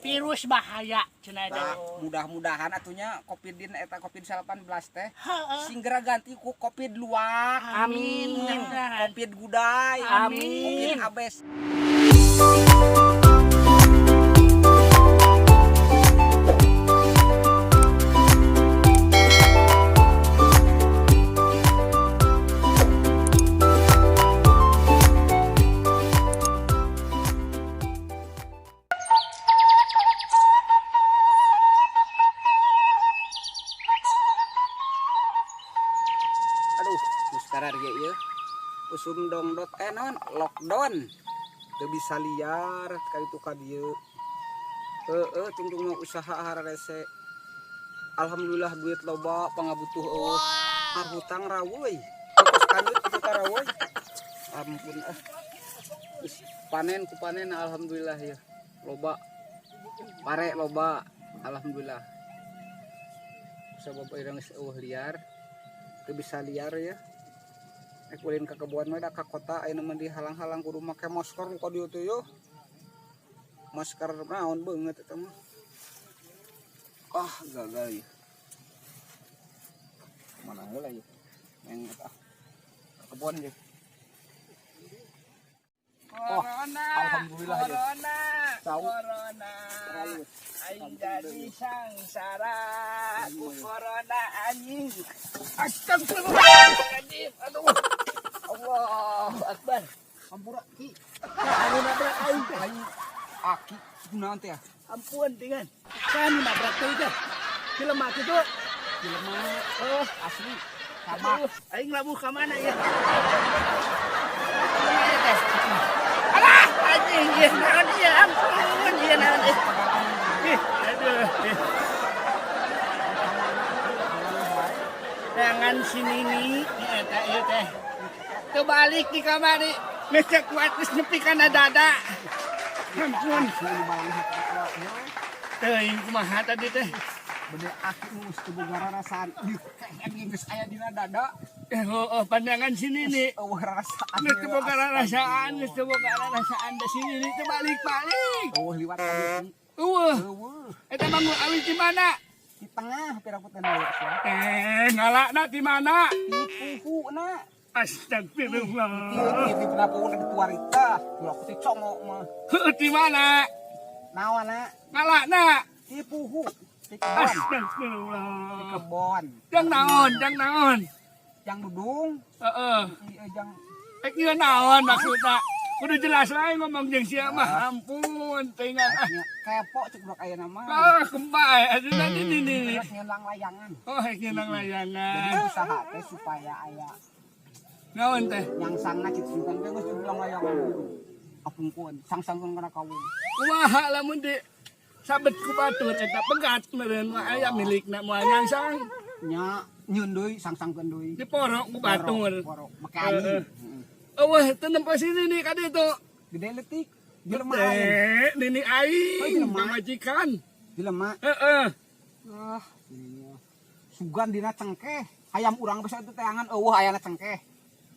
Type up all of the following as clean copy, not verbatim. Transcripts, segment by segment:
Virus bahaya cenah eta. Mudah-mudahan atunya Covid din eta Covid-19 teh Heeh. singgera ganti ku Covid luak. Amin. Mudah-mudahan. Covid gudai. Amin. Covid abes. Aduh, sekarang ge ieu. Usum dongdot naon lockdown. Teu bisa liar ka ditu ka dieu. Heeh, tungtung mah usaha hararese. Alhamdulillah duit loba pangabutuh eueuh. Har hutang raweuy. Fokus kanyut kitu ka raweuy. Ampun ah. Geus panen ku panen alhamdulillah ya. Loba. Pare loba alhamdulillah. Sabab urang geus eueuh liar. Teu bisa liar ya. Rek ulin ka kebon mah da ka kota ayeuna mah dihalang-halang kudu make masker ka dieu teh yo. Masker naon beungeut eta mah. Ah, gagal ya. Mana heula ya? Yang eta. Ka kebon ye. Oh, Corona. Alhamdulillah ya. Corona. Tahu. Corona. Terlalu. Aing jadi sangsara ku corona anjing. Astagfirullahaladzim. Aduh. Allahu Akbar. Ampura ki. Anu nabrak aing teh. Aing aki kunaon teh ya? Ampun dengan. Kan nabrak teh teh. Jelema kitu. Jelema Oh, asli. Kabak. aduh, aing labuh ka mana ya? Alah, anjing ieu naon ieu? Ampun, ieu naon ieu? Ih, aduh. Ih. Tangan si Nini, eta ieu teh. Kebalik di kamari, geus teu kuat geus nepi kana dada. Ampun. Teuing kumaha tadi teh? Bener aki geus teu boga rarasaan. Ieu anjing geus aya dina dada. Oh, pandangan si Nini. Eueuh rarasaan. Geus teu boga rarasaan, geus teu boga rarasaan da si Nini teh balik-balik. Eueuh liwat ka dieu. Eueuh, Eueuh. eta mangu awi di mana? Di tengah piraku teh aya sia. Ngalakna di mana? Di puhuna. Astagfirullah. Ieu di puhuna di tuarita. Ulah ku teh congok mah. Heueuh di mana? Naonna? Ngalakna. Di puhu. Di kebon. Di Astagfirullah. kebon. Jang naon, jang naon. Jang dudung. Heeh. Ieu jang Ek ieu naon maksudna? Kudu jelas wae ngomong jeung sia mah. Ampun, teuing ah. nya kepo cek budak ayeuna mah. Ah, kembae atuh tadi nini. Rek nyelang layangan. Oh, ek nyelang Jadi layangan. usaha teh supaya aya Naon teh? nyangsangna kitu sugan teh geus dibilang layangan. Apungkeun, sangsangkeun kana kawung. Kumaha lamun di sabet ku batur eta pegat meureun mah aya milikna moal nyangsang. Nya nyeun deui sangsangkeun deui. Diporok ku batur. Porok, make anjing. Eueuh, teu nempo si Nini ka ditu. Gede leutik. Jelema aing. Gede, Nini aing, Oh, jelema. pamajikan. Jelema. Heeh. Ah, ininya. Sugan dina cengkeh. Hayam urang bisa itu teangan eueuh ayana cengkeh.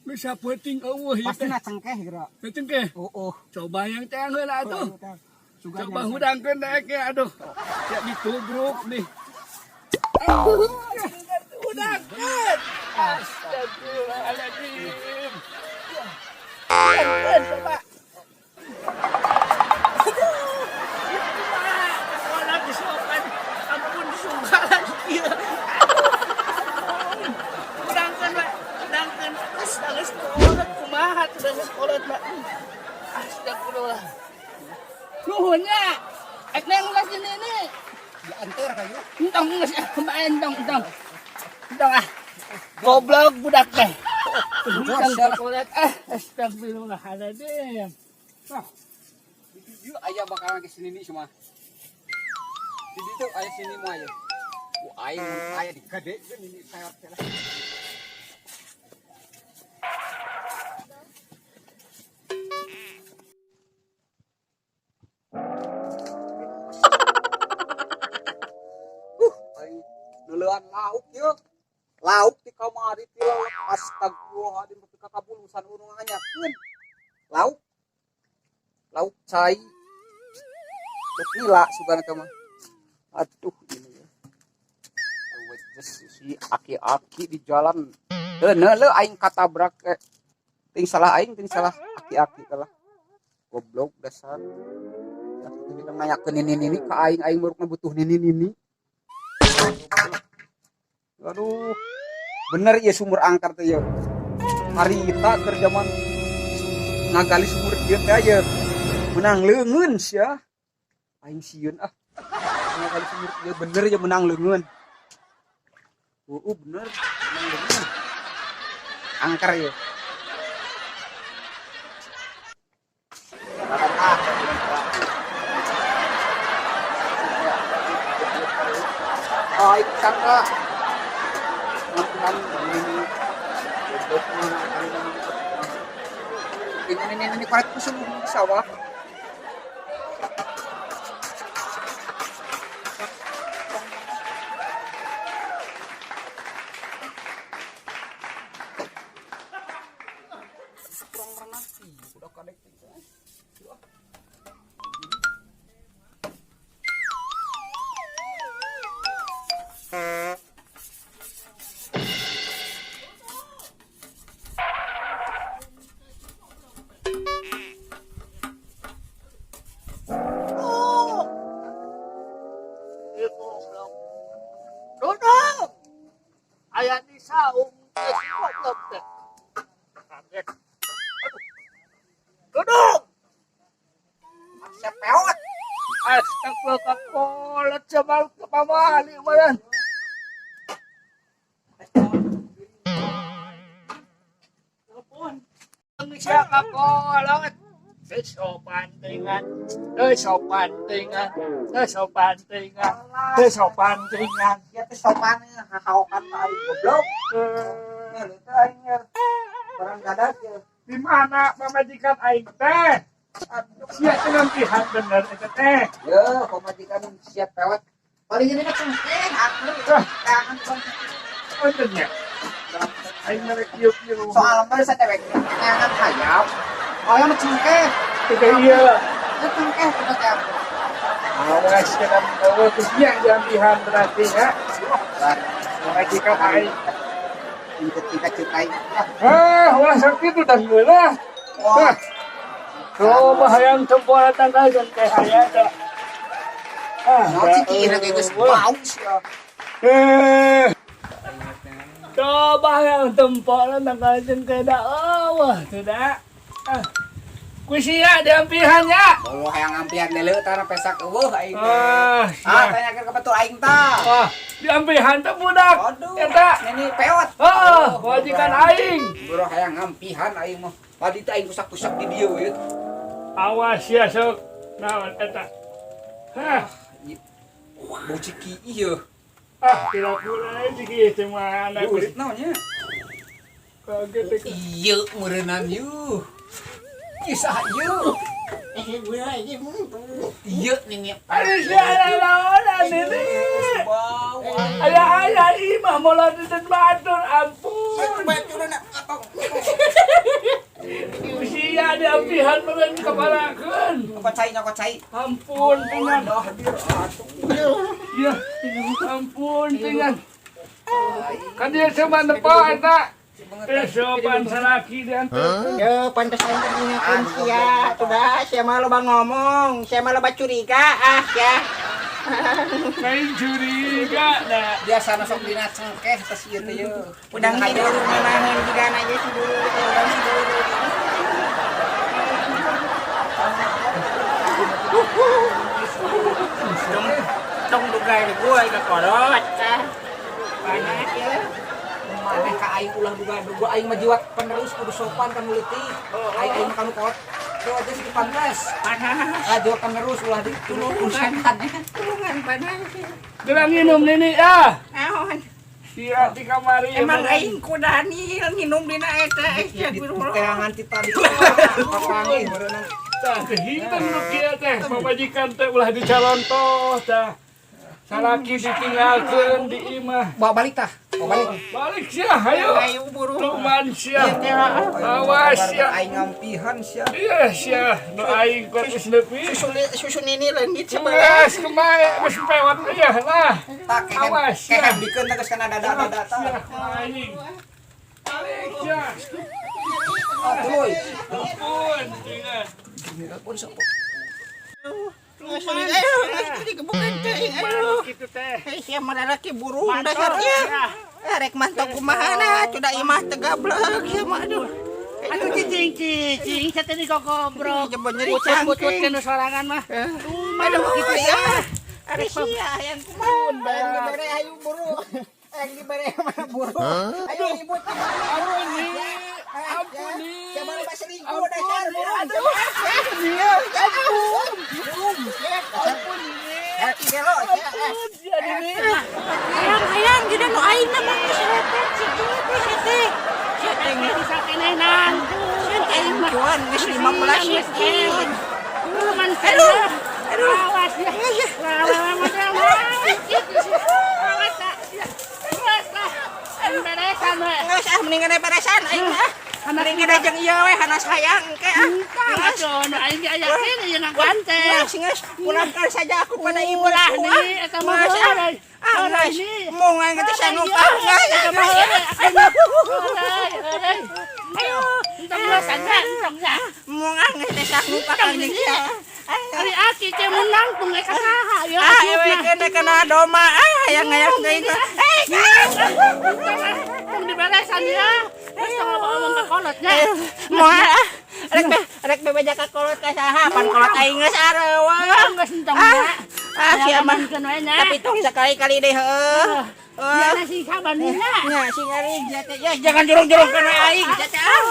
Bisa peuting eueuh ieu Pasti teh. na cengkeh geura. Teh cengkeh. Oh, oh. Coba yang teang heula atuh. Sugan Coba yang- hudangkeun daek ya aduh. Ya ditubruk nih. Hudangkeun. Astagfirullahaladzim. Hudangkeun coba. Aduh, ieu kumaha? Kolot disuapkan. Ampun disunggalan ieu. Aduh. Hudangkeun we. Hudangkeun. Terus geus kolot kumaha tuh geus kolot mah. Astagfirullah. Nuhun nya. Ek neng ulah sini ini. Diantar kayu. Entong geus ah, kumaha entong entong. Entong ah. Goblok budak teh. Entong kolot ah astagfirullahaladzim. Nah, di dieu aya bakalan ke sini nih semua. Di ditu aya sini mah aya. Ku aing mun aya digadekeun ini tewak teh lah. Aing neuleuan lauk ieu. Lauk ti kamari ti lauk astagfirullahaladzim nepi ka kabulusan urang nganyakeun. Lauk. Lauk cai. Goblok gila sugan eta mah. Aduh ini ya. Si aki-aki di jalan. Heuh aing katabrak ting salah aing ting salah aki-aki kalah. Goblok dasar. Kita nanyakeun nini-nini ka aing, aing murukna butuh nini-nini. Aduh. Bener ieu sumur angker teh ieu. Harita keur zaman ngagali sumur ieu teh ieu. Menang leungeun sia. Aing sieun ah. Ngagali sumur ieu bener ieu menang leungeun. Heeh bener, menang leungeun. Angker ieu. Aing sangka ngampihan ini ini korek kusum di sawah. Kurang renang sih, udah kadek. Duduk. Aya di saung goblok teh. Kaget. Aduh. Duduk. Siap peot. Astagfirullah kakolet jamal kepamali mayan. Telepon. Siya kakolot. Sopan tingan, sopan tingan, sopan tingan, sopan tingan. Ya teh sopan hahaokan ka aing goblok. Ngeuleuh teh aing barang gadas ya. Di mana pamajikan aing teh? Sia teh ngampihan bener eta teh. Ye, pamajikan sia pewet. Paling ini mah cengkeh, aku tangan bang. Punten nya. Aing mere kieu-kieu. Soal mah sadewek tangan hayam. Oh, yang cengkeh. Teh iya. Itu cengkeh tempat aku. Awas jangan bawa ke sia jampihan berarti ya. Pamajikan aing. Ketika cekai. Ah, ulah sakit udah geuleuh. Wah. Coba hayang temporan tanggal dan teh aya da. Ah, Naon sih kira geus bau sia. Coba hayang temporan tanggal jeung teh da. Wah, tidak. Ah. Ku sia diampihan ya. Oh, hayang ngampihan deuleu tah pesak eueuh aing teh. Ah, Ah, tanyakeun ka batur aing tah. Wah, diampihan teh budak. Aduh. Eta. Nini peot. Heeh, wajikan aing. Boro hayang ngampihan aing mah. Tadi teh aing kusak-kusak di dieu we. Awas ya sok. Naon eta? Hah. Bau ciki ieu. Ah, kira kula ciki teh mana Burit naon nya? Kaget teh. Ieu meureunnan ieu. Kisah ieu. Ieu nini. Aduh, sia naonan ini. Bau. Aya aya imah mola di batur ampun. Usia diampihan meureun kapalakeun. Nyokot cai, nyokot cai. Ampun tingan. Aduh, hadir atuh. Ya, ampun tingan. Kan dia cuma nepo eta. Sopan salaki diantar. Yo, pantesan teringatkan sia. Sudah, sia mah loba ngomong, sia mah loba curiga ah ya. Main curiga dah. Biasa sok dina cengkeh tes ieu teh yeuh. Udang si dulu nganaheun jigana aja si dulu, udang si dulu. Dong, dong duga ini gua ke kolot. Panas ya. Maneh ka aing ulah duga-duga aing mah jiwa penerus kudu sopan ka nu leutik. Aing aing mah ka nu kolot. Tuh aja sih pantas. Panas. Ah jiwa penerus ulah ditulungan. Tulungan panas. Gelang minum nini ah. Naon? Sia di kamari. Emang aing ku Daniel nginum dina eta sia Di guru. teangan ti tadi. Papanggih meureunna. Tah teh hitam nu kieu teh pamajikan teh ulah dicarontoh tah. Salaki ditinggalkeun di imah. Bawa balik tah. Oh, balik. Balik sia, ayo. Ayo buru. Luman sia. Iya, Awas sia. Aing ngampihan sia. Iya sia, nu aing kuat geus nepi. Susu susu nini leungit sebelah. Geus kumaha geus pewat iya lah. Tak kehem, Awas sia. kehem dikeun teh geus kana dada-dada tah. Sia aing. Balik sia. Oh, tuluy. Ampun, ingat. Pun sepuh. Ayo, digebukan teh. Aduh. Kitu teh. Eh, sia mah lalaki burung dasarnya. Rek mantau kumaha na, cuda imah teu gablek sia mah aduh. Atuh cicing cicing sia teh digogobrok. Jebon nyeri Putut-putut cangking. ke nu sorangan mah. Aduh, gitu ya. Ari sia hayang kumaha? Bayang dibere ayo buru. Hayang dibere mah buru. Ayo ribut. Ampun nih. Ampun nih. Coba lu selingkuh dasar buru. Aduh. Ampun. Ampun nih. Hati gelo. Ampun sia ini. Hayang hayang jadi nu aing mah geus repet si teh si teh. Si teh Bisa keneh nanggung. aing cuan geus 15 sieun. Luman Aduh. Aduh. Awas ya. Lawa model Awas ah. Awas ah. Beresan we. Geus ah mendingan beresan aing ah. Mendingan jeung ieu we hanas hayang engke ah. Entah atuh nu aing ge aya kene jeung ngakuan teh. Geus geus pulangkan saja aku pada ibu Ulah ah. nih eta mah Geus, ah. heureuy. Ah, Heureuy geus. nih. Mung aing teh sanggup ah. Geus, Eta mah geus. heureuy. Heureuy, heureuy. Ayo. Entong geus aja, entong ya. Mung aing teh sanggup akang jeung sia. Ari aki teh mun nangtung ka saha ya. Ah, ewe kena kena doma ah hayang hayang teuing. Eh, Tong diberesan ya. Geus tong loba omong ka kolotnya. moal ah. Rek be rek bebeja ka kolot ka saha pan kolot aing geus areuweuh. Geus entong Ah, ya. ah sia mah. Keun we nya. Tapi tong sekali-kali deh heuh. Ya nasi saban nya. Nya sing ari sia teh. Ya jangan jurung-jurungkeun we aing sia teh ah.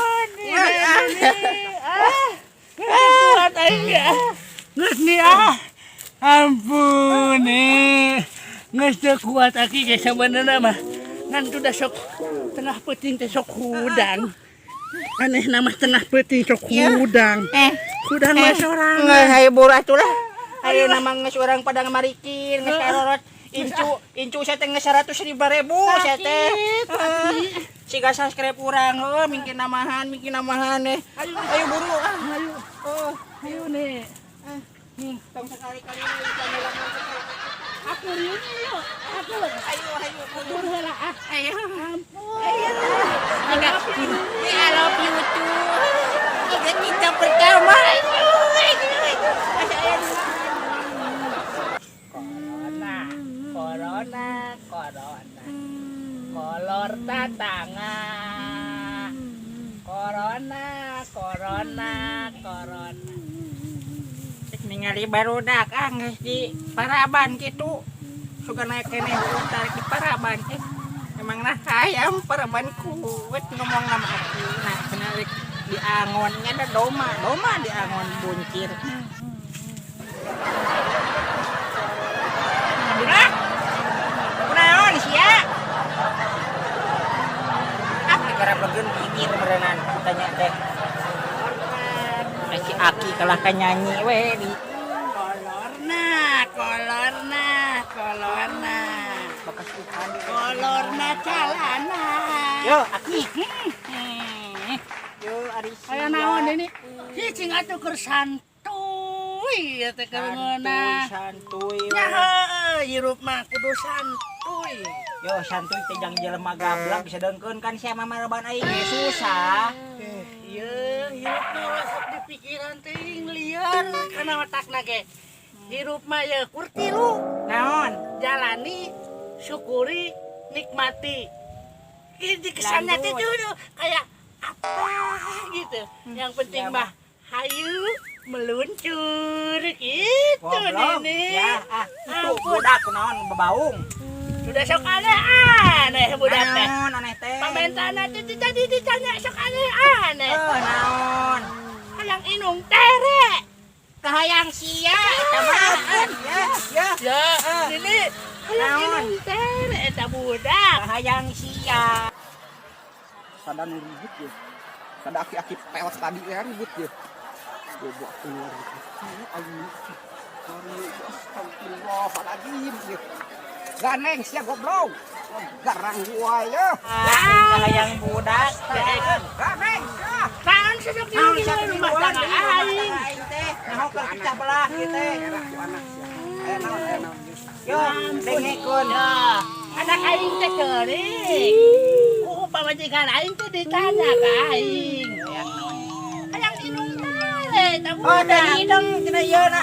Ya, ah. Ah. Kuat aing ya. Geus nih ah. Ampun nih. Geus teu kuat aki ge sabenerna mah. Ngan tuh sok tengah peuting teh sok hudang. Aneh nama tengah peuting sok Ya. hudang. Eh, Hudang mah sorangan. Nggak, hayu buru atuh lah. Ayo nama geus urang pada ngamarikin, geus karorot. Incu, incu saya teh geus 105.000 saya teh. Sakit, Heeh. Siga subscribe urang heuh, mingkin namahan eh. Ayo, Ayo buru ah. ayo, Oh, ayo nih. tong sekali-kali bisa ngulang. Akur yuk yuk. Akur. Ayo, ayo. Akur heula ah. Ayo. Ampun. Ayo. I love you too. Tiga cinta pertama. Ayo, ayo, ayo. Ayo. Corona, corona, corona. Kolor tatanga. Corona, corona, corona. Cek ningali barudak ah geus di paraban kitu. Suka naik keneh tarik di paraban eh. Emang nah hayam paraban kuat ngomong nama aku. Nah, kena rek di angonnya ada doma, doma di angon buncir. Budak. Kunaon sia? Ah, negara bageun bibir berenang tanya teh. Eh, si Aki kalah ka nyanyi we di Kolorna, kolorna, kolorna. bekas ikan. Kolorna calana. Yo, Aki. Yo, ari sia. Aya naon ini? Cicing atuh keur santuy ieu teh keur ngeunah. Santuy, santuy. Nya heueuh, hirup mah kudu santuy. Yo, santuy teh jang jelema gablak bisa dengkeun kan sia mah mareban aing ge susah. Ieu hirup mah ulah sok dipikiran teuing lieur kana otakna ge. Hirup mah ye kur tilu, Naon? Jalani, syukuri, nikmati. Ini kesannya teh Lanjut. tuh kayak apa gitu. Yang penting Siap. mah hayu meluncur gitu. Goblok. Nini. Ya, ah, itu Ampun. budak kunaon bebaung. Sudah sok aneh aneh budak teh. Naon aneh teh? Pamentana teh tadi ditanya sok aneh aneh. Eh, naon? Hayang inung tere. Kahayang sia eta mah. Ya, ya. Ya, Eh. ini hayang Naon? inung tere eta budak. Kahayang sia. Sada nu ribut ya. Sada aki-aki peot tadi ya ribut ya. Goblok keluar. Aduh. Astagfirullahaladzim ya. Ganeng sia goblok. Garang gua ya. Ah, hayang budak teh. Rameng. Kan sesok di rumah tangga aing. Teh. Naho keur pecah belah ieu teh. Era ku anak sia. Aya naon, aya naon. Yo, dengekeun. Anak aing teh ceurik. Ku pamajikan aing teh ditanya ka aing. Hayang indung teh, eta Oh, budak. teh hidung cenah ieu na.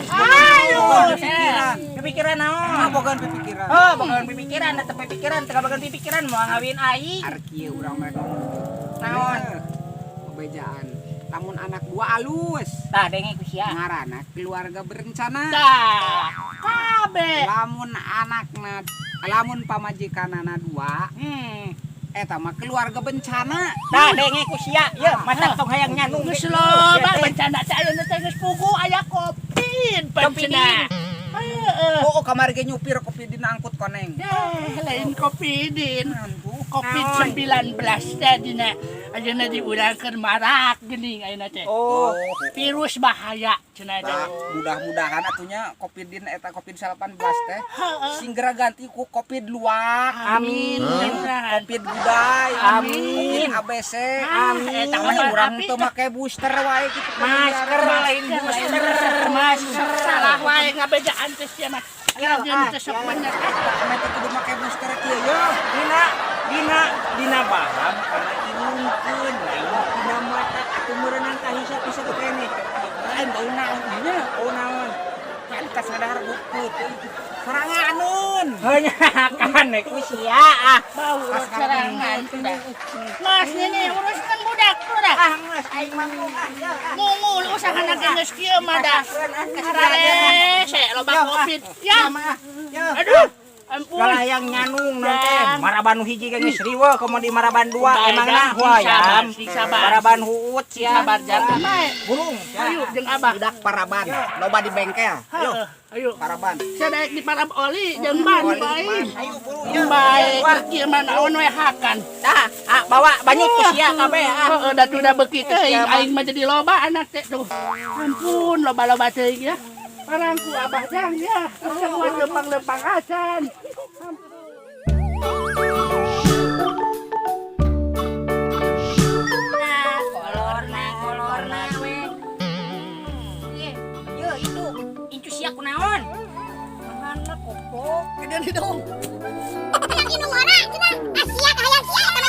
Ayo, Pikiran. Kepikiran naon? Ah, bogaan pipikiran. Oh, bogaan pipikiran, tetep pipikiran, teu bogaan pipikiran moal ngawin aing. Ar kieu urang mereka Naon? Bejaan. Lamun anak dua alus. Tah denge ku sia. Ngaranna keluarga berencana. Tah, kabeh. Lamun anakna, lamun pamajikanana dua, eta mah keluarga bencana. Tah denge ku sia. Ye, matak tong hayang nyanung. Geus loba bencana teh ayeuna teh geus pugu aya Covid bencana. Heeh. Oh, kamari ge nyupir kopi dina angkut koneng. Eh, lain Covidin. Covid-19 teh dina ayeuna diurangkeun marak geuning ayeuna teh. Oh, Virus bahaya cenah teh. Tah, mudah-mudahan atunya Covid eta Covid-19 teh sing geura ganti ku Covid luak, Amin. Covid budai, Amin. Covid ABC. Amin. Eta mah urang teu make booster wae kitu. Masker lain booster, masker. Salah wae ngabejaan teh sia mah. Ayeuna teh sok bener. Ame teh kudu make booster kieu yo. Dina dina dina baham kana irungkeun, lain dina mata atuh meureunang kahisap-hisap keneh. Lain bau naon dinya. Oh, naon? Pantas ngadahar bukut. Soranganeun. Heunya kan ku sia ah. Bau urut serangan sudah. Mas ini uruskan budak tuh dah. Ah, geus aing mah ah, ya ah. Ngungul usahana ge geus kieu mah dah. Pasakkeun ah ka Hararese loba Yo, ah. Covid. Ya. Mah ah. Yo. Aduh. Ampun. Kalau yang nyanung nanti Jang. maraban hiji ge geus riweuh komo di maraban dua Bae, emang Jang. nah Sing hoyam sabar, sing sabar. Maraban huut sia. Sabar jang. Bae. Burung. Ayo jeung Abah. Budak paraban, loba di bengkel. Heeh, ayo. Paraban. Saya daek di parab oli jeung ban Oli, bae. ban. Ayo buru ya. Bae keur kieu mah naon we hakan. Tah, ah bawa banyut ku sia kabeh ah. Heeh, da tuh da beuki teuing aing mah jadi loba anak teh tuh. Ampun, loba-loba teuing ya. Parangku Abah jang ya. Semua lempang-lempang acan. Nah, kolorna kolorna we. Ye, yo itu incu sia kunaon? Mana kopok? Gedean hidung. Hayang indung ora cenah. Asia hayang sia eta.